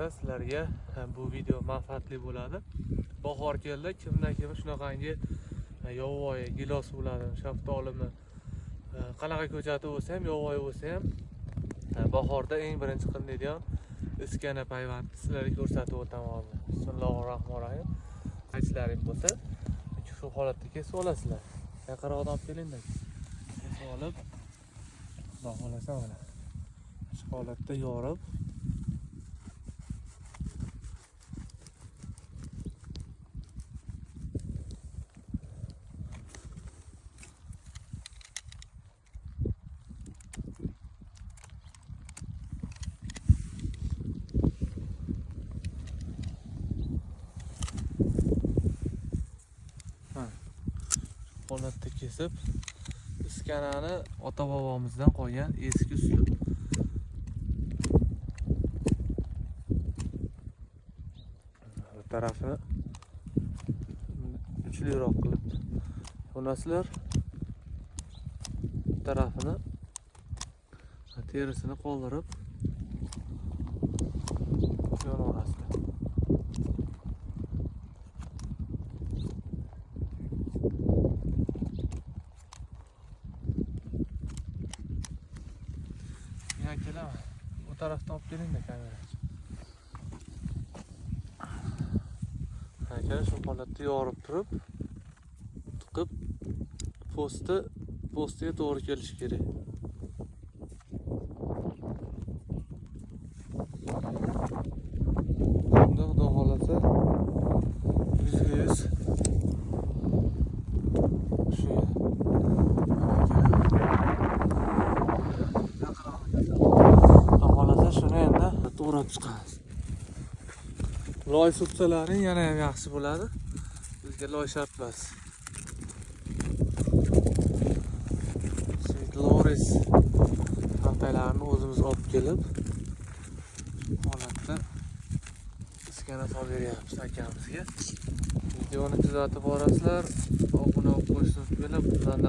bo'lsa, sizlarga bu video manfaatli bo'ladi. Bahor keldi, kimdan kim shunaqangi yovvoyi gilos bo'ladimi, shaftolimi, qanaqa ko'chati bo'lsa ham, yovvoyi bo'lsa ham bahorda eng birinchi qilinadigan iskana payvandni sizlarga ko'rsatib o'taman hozir. Bismillahirrohmanirrohim. Aytishlaring bo'lsa, shu holatda kesib olasizlar. Yaqinroqdan olib kelingda. Kesib olib, xudo xohlasa mana shu holatda yorib holatda kesib iskanani ota bobomizdan qolgan eski uslub. Bu tarafini uchliroq qilib yo'nasizlar. Bu tarafini terisini qoldirib yo'naverasizlar. Kelaman. O tarafdan olib kelingda kamera. Aka shu holatda yorib turib, tiqib postiga to'g'ri kelishi kerak. Bunda xudo xolasa 100% shu. Shuni endi to'g'rab chiqamiz. Loy surtsalaring yana ham yaxshi bo'ladi. Bizga loy shart emas. Sweet Loris xaltalarini o'zimiz olib kelib holatda iskana solib beryapmiz akamizga. Videoni kuzatib borasizlar, obuna bo'lib qo'yishni unutmanglar. Bundan